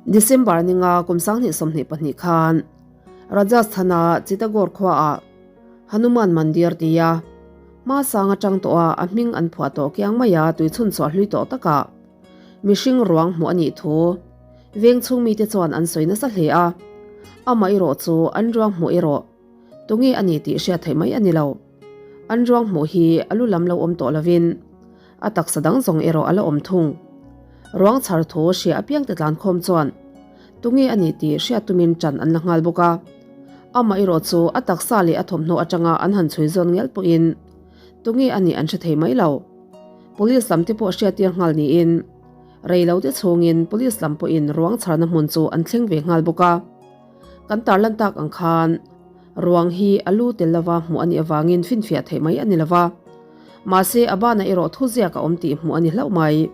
December ninga kum 2022 khan Rajasthan-a Chitagore khuaah Hanuman Mandir tia hma sang atang tawha a hming an phuah tawh kiang maia tuichhun chhuah hlui tawh takah mihring ruang hmuh a nih thu veng chhung mite chuan an sawi nasa hle a, amaherawh chu an ruang hmuh erawh tunge a ni tih hriat theih mai a ni lo. An ruang hmuh hi a lu lam lo awm tawh lovin a taksa dang zawng erawh a la awm thung. Ruang chhar thu hria apiangte tlankhawm chuan tunge a ni tih hriat tumin ṭan an la nghal bawk a. Amaherawh chu a taksa leh a thawmhnaw aṭanga an han chhui zawn ngial pawhin tunge a nih an hre thei mai lo. Police lam te pawh hriattir nghal niin rei lo te chhungin police lam pawhin ruang chharna hmun chu an thleng ve nghal bawk a. Kan tarlan tak ang khan ruang hi a lu tel lova hmuh a nih avangin finfiah theih mai a ni lova. Mahse a banah erawh thuziak a awm tih hmuh a ni hlauh mai.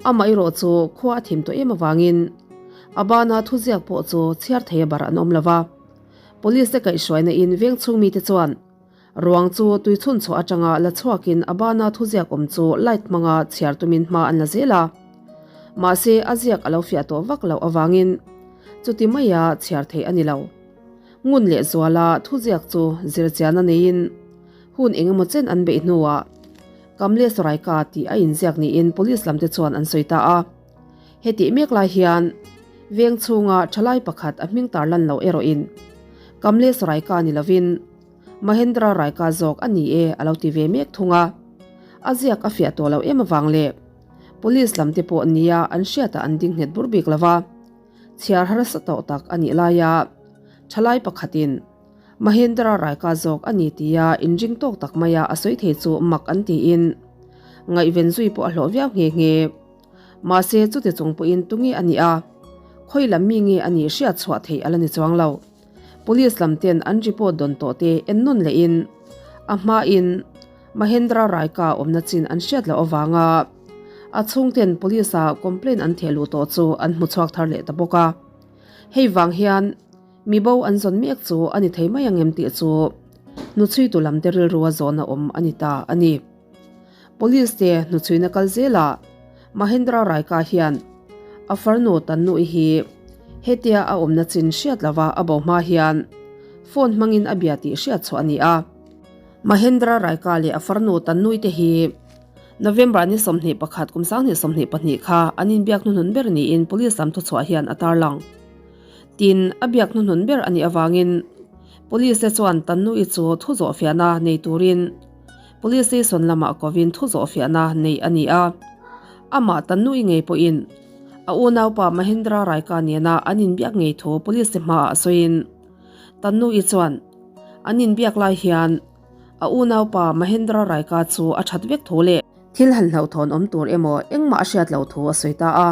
Amah erawh chu khua a thim tawh em avangin a bana thuziak pawh chu chhiar thei a bar an awm lova. Police te kaihhruaina in veng chhung mite chuan Ruang chu tui chhun chhuah atanga la chhuakin a bana thuziak awm chu light hmanga chhiar tumin hma an la zel a. Mahse a ziak a lo fiah tawh vak loh avangin chuti maia chhiar theih a ni lo. Ngun leh zuala thuziak chu zirchian a neiin hun eng emaw chen an beih hnuah Kamlesh Raika tih a inziak niin police lamte chuan an sawi ta a. Hetih mek lai hian veng chhunga thalai pakhat a hming tarlan loh erawhin Kamlesh Raika ni lovin Mahendra Raika zawk a ni e a lo ti ve mek thung a, a ziak a fiah tawh lo em avang leh Police lam te pawh nia an hriatah an ding nghet bur bik lova, chhiar harsa tawh tak a nih laia thalai pakhatin Mahendra Raika zawk a ni tia inring tawk tak maia a sawi thei chu mak an tiin ngaihven zui pawh a hlawh viau nghe nghe. Mahse chuti chung pawhin tunge a nih a, khawi lam mi nge a nih hriat chhuah theih a la ni chuang lo. Police lam ten an report dawn tawh te en nawn leh in a hma in Mahendra Raika awmna chin an hriat loh avanga a chhung ten police ah complaint an theh luh tawh chu an hmu chhuak thar leh ta bawk a. Hei vang hian mi bo an zawn mek chu a ni thei mai angem tih chu hnuchhuitu lam te rilru a zawn a awm a ni ta a ni. Police te hnuchhuina kal zelah Mahendra Raika hian a farnu Tannu-i hi hetia a awmna chin hriat lova a bo hma hian phone hmangin a bia tih hriat chhuah a ni a. Mahendra Raika leh a farnu Tannu-i te hi November ni 21 kum 2022 kha an inbiak hnuhnun ber niin police lam thuchhuah hian a tarlang. Tin, a biak hnuhnun ber a nih avangin police te chuan Tannu-i chu thu zawhfiahna nei turin Police station lamah kovin thu zawhfiahna neih a ni a, amah Tannu-i ngei pawhin a unaupa Mahendra Raika nena an inbiak ngei thu police te hmaah a sawiin Tannu-i chuan an inbiak lai hian a unaupa Mahendra Raika chu a that vek thu leh thil han hlauhthawn awm tur emaw engmah a hriat loh thu a sawi ta a.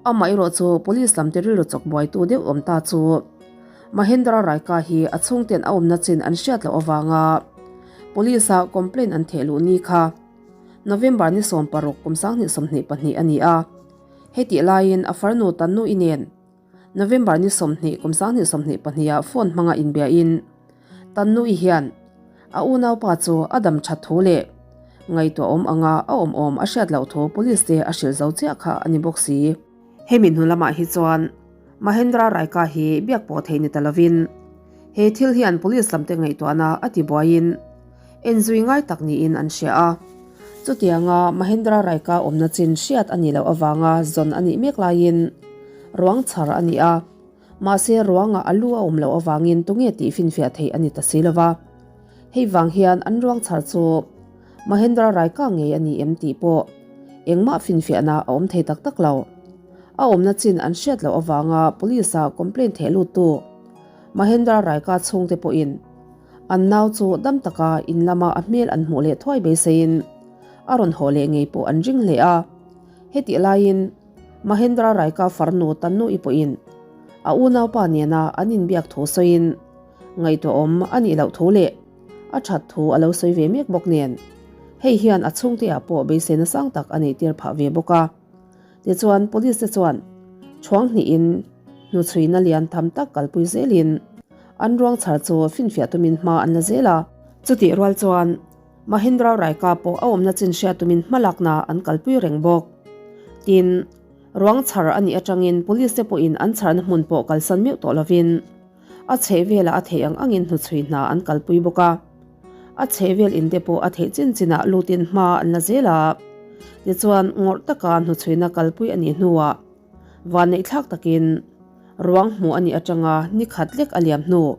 Amah erawh chu police lam te rilru chawk buaitu deuh awm ta chu Mahendra Raika hi a chhungten a awmna chin an hriat loh avanga police ah complaint an theh luh ni kha November ni 16 kum 2022 a ni a. Hetih laiin a farnu Tannu-i nen November ni 20 kum 2022 ah phone hmanga inbiain Tannu-i hian a unaupa chu a dam that thu leh ngaihtuah awm anga a awm awm a hriat loh thu police te a hrilh zo chiah kha a ni bawk si. Hemi hnu lamah hi chuan Mahendra Raika hi biak pawh theih ni ta lovin he thil hian police lamte ngaihtuahna a ti buaiin enzui ngai tak niin an hria a. Chutianga Mahendra Raika awmna chin hriat a nih loh avanga zawn a nih mek laiin ruang chhar a ni a. Mahse ruangah a lu a awm loh avangin tunge tih finfiah theih a ni ta si lova. Hei vang hian an ruang chhar chu Mahendra Raika ngei a ni em tih pawh engmah finfiahna a awm thei tak tak lo. A awmna chin an hriat loh avanga police ah complaint theh luttu Mahendra Raika chhungte pawhin an nau chu dam taka in lama a hmel an hmuh leh thuai beiseiin a rawn haw leh ngei pawh an ring hle a. Hetih laiin Mahendra Raika farnu Tannu-i pawhin a unaupa nena an inbiak thu sawiin ngaihtuahawm a nih loh thu leh a that thu a lo sawi ve mek bawk nen hei hian a chhungte-ah pawh beiseina sang tak a neihtir phah ve bawk a. Tichuan police te chuan chhuang hnihin hnuchhuina lian tham tak kalpui zelin an ruang chhar chu finfiah tumin hma an la zel a. Chutih rual chuan Mahendra Raika pawh a awmna chin hriat tumin hmalakna an kalpui reng bawk. Tin, Ruang chhar a nih atangin police te pawhin an chharna hmun pawh kalsan meuh tawh lovin a chhehvelah a theih ang angin hnuchhui hna an kalpui bawk a. A chhehvel in te pawh a theih chin chinah lutin hma an la zel a. Tichuan, ngawrh taka hnuchhuina kalpui a nih hnuah vanneihthlak takin ruang hmuh a nih atanga ni khat lek a liam hnu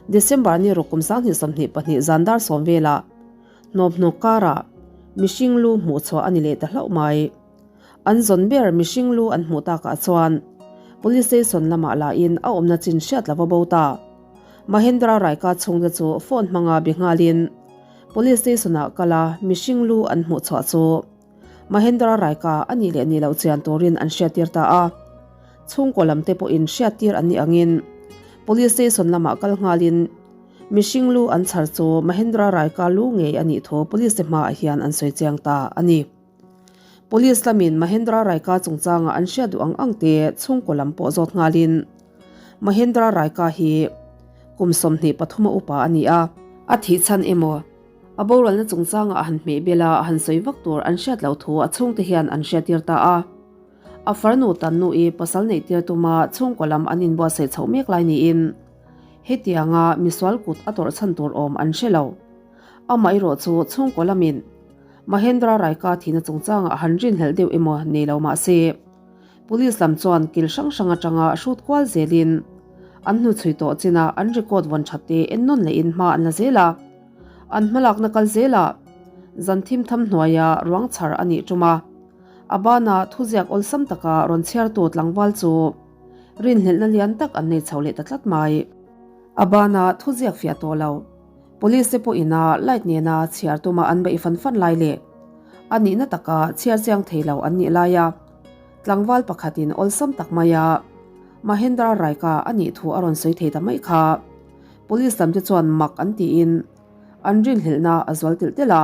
December ni ruk kum 2022 zan dar sawm velah hnawmhnawk karah mihring lu hmuh chhuah a ni leh ta hlauh mai. An zawn ber mihring lu an hmuh takah chuan Police Station lamah lahin a awmna chin hriat lova bo ta. Mahendra Raika chhungte chu phone hmanga be nghalin Police Station-ah kal a mihring lu an hmuh chhuah chu Mahendra Raika a nih leh nih loh chian turin an hriattir ta a. Chhungkaw lamte pawhin hriattir an nih angin Police Station lamah kal nghalin mihring lu an chhar chu Mahendra Raika lu ngei a nih thu Police te hmaah hian an sawi chiang ta a ni. Police lamin Mahendra Raika chungchanga an hriat duh ang ang te chhungkaw lam pawh zawt nghalin Mahendra Raika hi kum 23 a upa a ni a. A thih chhan emaw a boralna chungchanga a han hmeh bel a, a han sawi vak tur an hriat loh thu a chhungte hian an hriattir ta a. A farnu Tannu-i pasal neihtir tuma chhungkaw lam an inbuatsaih chhoh mek lai niin hetianga misual kut a tawrh chhan tur awm an hre lo. Amaherawh chu chhungkaw lamin Mahendra Raika thihna chungchangah han rinhlelh deuh emaw nei lo mah se, Police lam chuan kil hrang hrang atanga hrut kual zelin an hnuchhui tawh chinah an record vawn that te ennawn lehin hma an la zel a. An hmalakna kal zelah zan thim tham hnuaia ruang chhar a nih tum a, a bana thuziak awlsam taka rawn chhiartu tlangval chu rinhlelhna lian tak an nei chho leh ta tlat mai. A bana thuziak fiah tawh lo. Police te pawh ina light nena chhiar tuma an beih fan fan lai leh a nihna taka chhiar chiang thei lo an nih laia tlangval pakhatin awlsam tak maia Mahendra Raika a nih thu a rawn sawi thei ta mai kha. Police lam te chuan mak an tiin an rinhlelhna a zual telh telh a.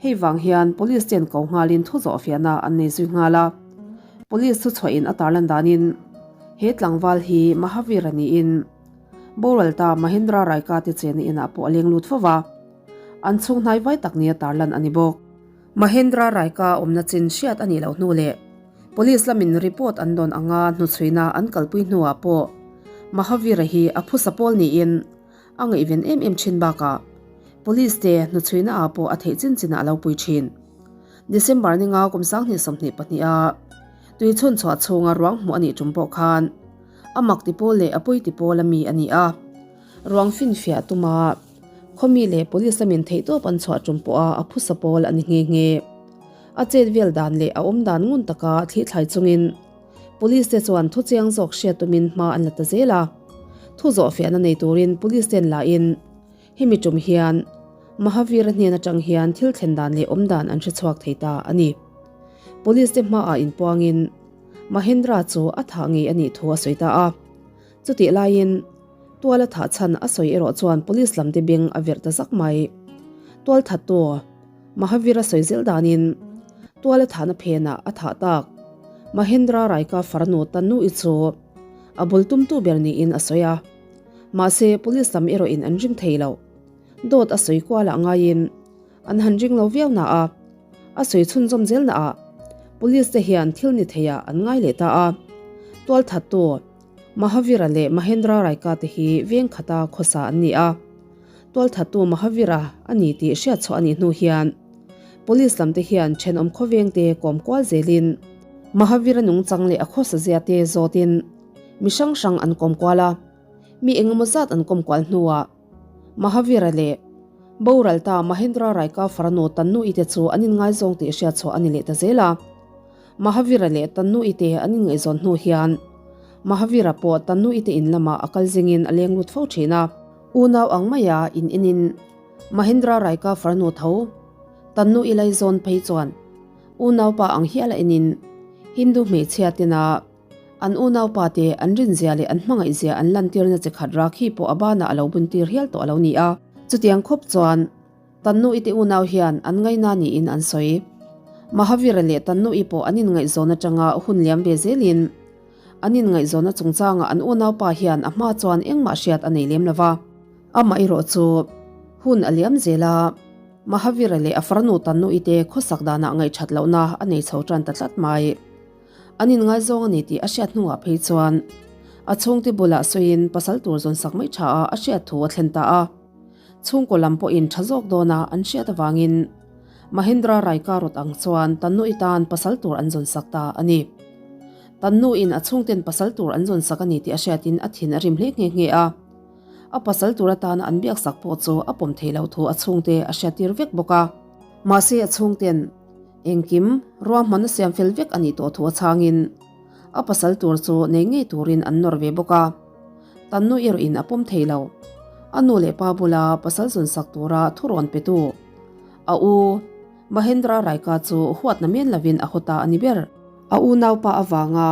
Hei vang hian Police ten ko nghalin thu zawh fiahna an nei zui nghal a. Police thu chhuahin a tarlan danin he tlangval hi Mahavir a niin boral ta Mahendra Raika te chena inah pawh a leng lut fo va, an chhung hnai vai tak nia tarlan a ni bawk. Mahendra Raika awmna chin hriat a nih loh hnu leh Police lamin report an dawn anga hnuchhuina an kalpui hnuah pawh Mahavir-a hi a phusa pawl niin A ngaihven em em thin bakah Police te hnuchhuina ah pawh a theih chin chinah a lo pui thin. December ninga kum 2022 a tui chhun chhuah chhunga ruang hmuh a nih tum pawh khan a mak ti pawl leh a pui ti pawl a mi a ni a. Ruang finfiah tuma khawmi leh Police lamin theihtawp an chhuah tum pawha a phusa pawl a ni nghe nghe. A chet vel dan leh a awm dan ngun taka thlithlai chungin Police te chuan thu chiang zawk hriat tumin hma an la ta zel a, thu zawh fiahna nei turin Police ten lahin hemi tum hian Mahavira hnen atang hian thil thlen dan leh awm dan an hre chhuak thei ta a ni. Police te hmaah inpuangin Mahendra chu a thah ngei a nih thu a sawi ta a, chutih laiin tual a thah chhan a sawi erawh chuan Police lam te beng a verh ta zak mai. Tual thattu. Mahavira sawi zel danin tual a thahna phenah a thah tak. Mahendra Raika farnu Tanu-i chu a bul tumtu ber niin a sawi a. Mahse, police lam erawhin an ring thei lo. Dawt a sawi kualah ngaiin an han ring lo viau na a, a sawi chhunzawm zel naah police te hian thil ni theiah an ngai leh ta a. Tual thattu Mahavira leh Mahendra Raika te hi veng khata khawsa an ni a. Tualthattu Mahavira a ni tih hriat chhuah a nih hnu hian Police lam te hian thenawm khawveng te kawm kual zelin Mahavira nungchang leh a khawsa zia te zawtin mi hrang hrang an kawm kual a, mi engemaw zat an kawm kual hnuah Mahavira leh boral ta Mahendra Raika farnu Tannu-i te chu an inngaizawng tih hriat chhuah a ni leh ta zel a. Mahavira leh Tannu-i te an inngaihzawn hnu hian Mahavira pawh Tannu-i te in lamah a kal zingin a leng lut fo thin a. Unau ang maia in enin Mahendra Raika farnu tho Tannu-i laizawn phei chuan unaupa ang hial a enin Hindu hmeichhia tena an unaupa te an rinzia leh an hmangaihzia an lantirna chi khat Rakhi pawh a banah a lo buntir hial tawh a lo ni a. Chutiang khawp chuan Tannu-i te unau hian an ngaina niin an sawi. Mahavira leh Tannu-i pawh an inngaihzawn atanga hun liam ve zelin an inngaihzawnna chungchangah an unaupa hian a hma chuan engmah hriat a nei lem lo va. Amah erawh chu hun a liam zel a, Mahavira leh a farnu Tannu-i te khawsak danah ngaihthat lohna a nei chho tan ta tlat mai. An inngaizawng a ni tih a hriat hnuah phei chuan a chhungte bulah sawiin pasal tur zawn sak mai tha a a hriat thu a thlen ta a. Chhungkaw lam pawhin tha zawk dawna an hriat avangin Mahindra Raika rawt ang chuan Tannu-i tan pasal tur an zawn sak ta a ni. Tannu-in a chhungten pasal tur an zawn sak a ni tih a hriatin a thin a rim hle nghe nghe a. A pasal tur atana an biak sak pawh chu a pawm thei lo thu a chhungte a hriattir vek bawk a. Mahse a chhungten engkim ruahman a siam fel vek a nih tawh thu a chhangin a pasal tur chu nei ngei turin an nawr ve bawk a. Tannu erawhin a pawm thei lo. A nu leh pa bula pasal zawn sak tura thurawn petu a u Mahendra Raika chu huatna men lovin a haw ta a ni ber. A unaupa avanga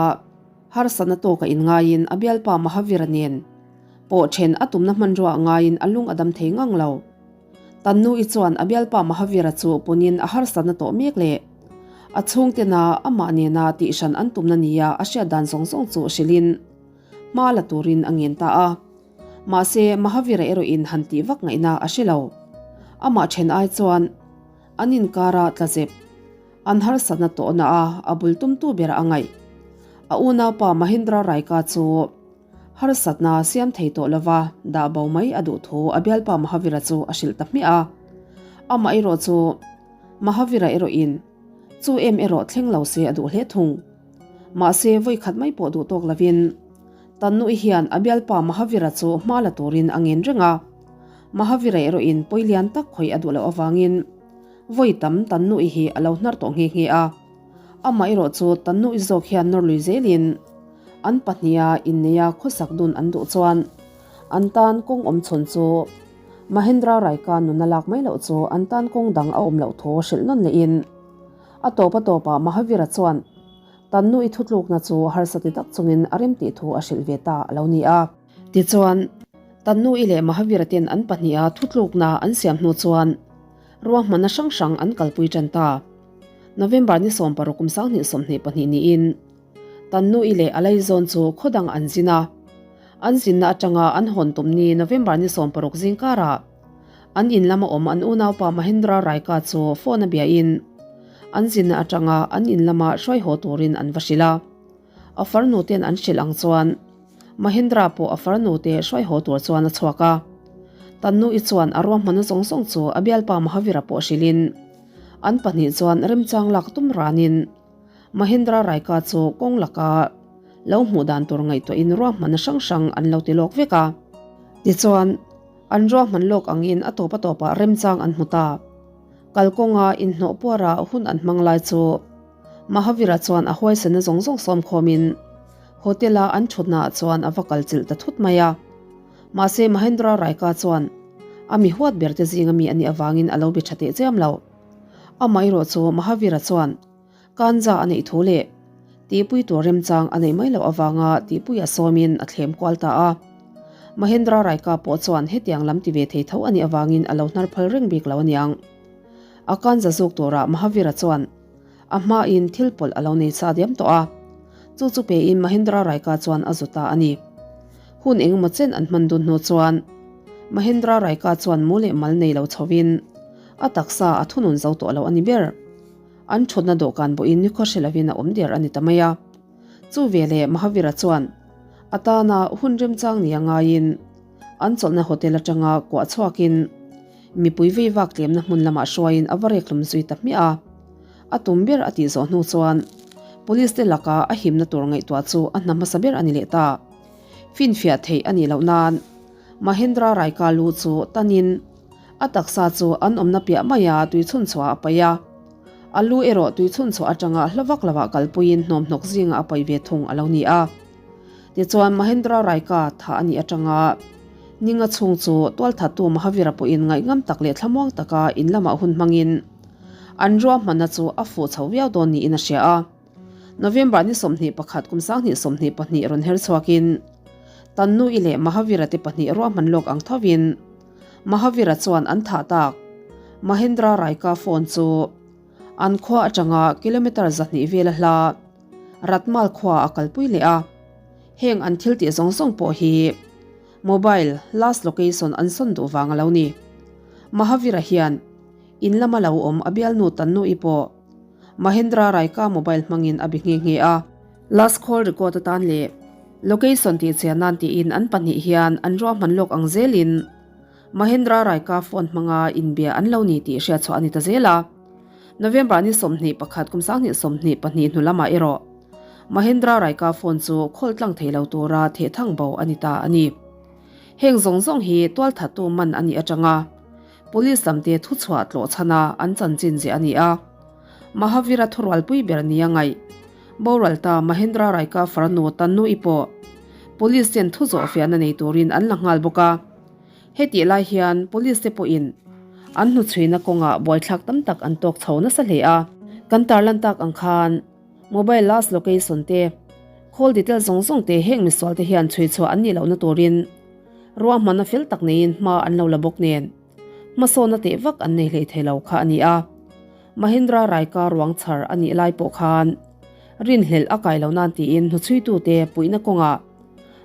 harsatna tawka inngaiin a bialpa Mahavira nen pawh then a tumna hmanrua a ngaiin a lung a dam thei ngang lo. Tannu-i chuan a bialpa Mahavira chu punin a harsatna tawh mek leh a chhungtena amah nena tihhran an tumna nia a hriat dan zawng zawng chu hrilhin hma la turin a ngen ta a. Mahse, Mahavira erawhin han tih vak ngaihna a hre lo. Amah then ai chuan an inkara tla zep an harsatna tawhna a a bul tumtu berah a ngaih. A unaupa Mahindra Raika chu Harsatna siam thei tawh lova dah bo mai a duh thu a bialpa Mahavira chu a hrilh ta hmiah a. Amah erawh chu Mahavira erawhin chu em erawh thleng lo se a duh hle thung. Mahse vawi khat mai pawh duh tawk lovin Tannu'i hian a bialpa Mahavira chu hma la turin a ngen reng a. Mahavira erawhin pawi lian tak khawih a duh loh avangin vawi tam Tannu'i hi a lo hnar tawh nghe nghe a. Amah erawh chu Tannu'i zawk hian nawr lui zelin An pahniha inneia khawsak dun an duh chuan an tan kawng awm chhawn chu Mahendra Raika nuna lak mai loh chu an tan kawng dang a awm loh thu hrilh nawn lehin a tawp a tawpah Mahavira chuan Tannu i thutlukna chu harsa ti tak chungin a remtih thu a hrilh ve ta a lo ni a. Tichuan, Tannu i leh Mahavira ten an pahniha thutlukna an siam hnu chuan ruahmanna hrang hrang an kalpui tan ta. November ni 16 kum 2022 niin Tannu-i leh a laizawn chu khaw dang an zin a. An zinna atanga an hawn tum ni November ni 16 zing karah an in lama awm an unaupa Mahendra Raika chu phone a biain an zinna atanga an in lama hruai haw turin an va hrilh a. A farnu ten an hrilh ang chuan Mahendra pawh a farnu te hruai haw tur chuan a chhuak a. Tannu-i chuan a ruahmanna zawng zawng chu a bialpa Mahavira pawh hrilhin an pahnih chuan remchang lak tum ranin Mahendra Raika chu kawng laka lo hmuh dan tur ngaihtuahin ruahmanna hrang hrang an lo ti lawk vek a. Tichuan, an ruahman lawk angin a tawp a tawpah remchang an hmu ta. Kalkawnga inhnawh puara hun an hmang lai chu Mahavira chuan a huaisenna zawng zawng sawm khawmin hotel-a an thutnaah chuan a va kal chilh ta thut mai a. Mahse, Mahendra Raika chuan a mi huat berte zinga mi a nih avangin a lo be tha teh chiam lo. Amaherawh chu Mahavira chuan Kanza a neih thu leh tihpui tur remchang a neih mai loh avanga tihpui a sawmin a thlem kual ta a. Mahendra Raika pawh chuan hetiang lam ti ve thei tho a nih avangin a lo hnar phal reng bik lo aniang. A kanza zuk turah Mahavira chuan a hmain thil pawlh a lo nei sa diam tawh a, chu chu pein Mahendra Raika chuan a zu ta a ni. Hun engemaw chen an hman dun hnu chuan Mahendra Raika chuan mu leh mal nei lo chhovin a taksa a thunun zo tawh lo a ni ber. An thutna dawhkan bawhin nikhaw hre lovin a awm der a ni ta mai a. Chu veleh Mahavira chuan a tana hun remchang nia ngaiin an chawlhna hotel atanga kuah chhuakin mipui vei vak tlemna hmun lamah hruaiin a va rek hlum zui ta hmiah a. A tum ber a tih zawh hnu chuan Police te laka a himna tur ngaihtuah chu a hna hmasa ber a ni leh ta. Finfiah theih a nih loh nan Mahendra Raika lu chu tanin A taksa chu an awmna piah maia tui chhun chhuah a paih a. A lu erawh tui chhun chhuah atanga hla vak lovah kalpuiin hnawmhnawk zingah a paih ve thung a lo ni a. Tichuan Mahendra Raika thah a nih atanga Ninga chhung chu tualthattu Mahavira pawhin ngaihngam tak leh thlamuang taka in lamah hun hmangin an ruahmanna chu a fuh chho viau dawn niin a hria a. November ni 21 kum 2022 rawn her chhuakin Tannu-i leh Mahavira te pahnih ruahman lawk ang thovin Mahavira chuan an thah tak Mahendra Raika phone chu an khua atanga kilometre 200 vela hla Ratmal khua a kalpui leh a. Heng an thil tih zawng zawng pawh hi mobile last location an sawn duh vang a lo ni. Mahavira hian in lama lo awm a bialnu Tannu-i pawh Mahendra Raika mobile hmangin a be nghe nghe a. Last call record atan leh location tih chian nan tiin an pahnih hian an ruahman lawk ang zelin Mahendra Raika phone hmanga inbia an lo ni tih hriatchhuah a ni ta zel a. November ni 21 kum 2022 hnu lamah erawh Mahendra Raika phone chu khawl tlang thei lo tura thehthang bo a ni ta a ni. Heng zawng zawng hi tualthattu man a nih atanga Police lamte thuchhuah tlawh chhana an chanchin ziah a ni a. Mahavira thurualpui ber nia ngaih boral ta Mahendra Raika farnu Tannu-i pawh Police ten thu zawh fiahna nei turin an la nghal bawk a. Hetih lai hian Police te pawhin an hnuchhuina kawngah buaithlak tam tak an tawk chho nasa hle a. Kan tarlan tak ang khan mobile last location te, call detail zawng zawng te heng misual te hian chhuichhuah an nih lohna turin ruahmanna fel tak neiin hma an lo la bawk nen hmasawnna teh vak an nei hlei thei lo kha a ni a. Mahindra Raika ruang chhar a nih lai pawh khan rinhlelh a kai lo nan tiin hnuchhuitute puihna kawngah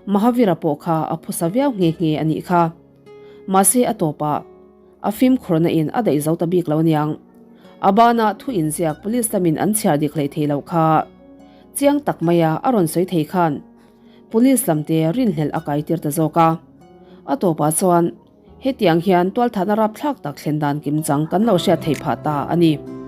Mahavira pawh kha a phusa viau nghe nghe a nih kha. Mahse a tawpah a fimkhurna in a daih zo ta bik lo aniang. A banah thu inziak police lamin an chhiar dik hleih thei loh kha. Chiang tak maia a rawn sawi thei khan police lamte rinhlelh a kaitir ta zawk a. A tawpah chuan hetiang hian tualthahna rapthlak tak thlen dan kimchang kan lo hriat theih phah ta a ni.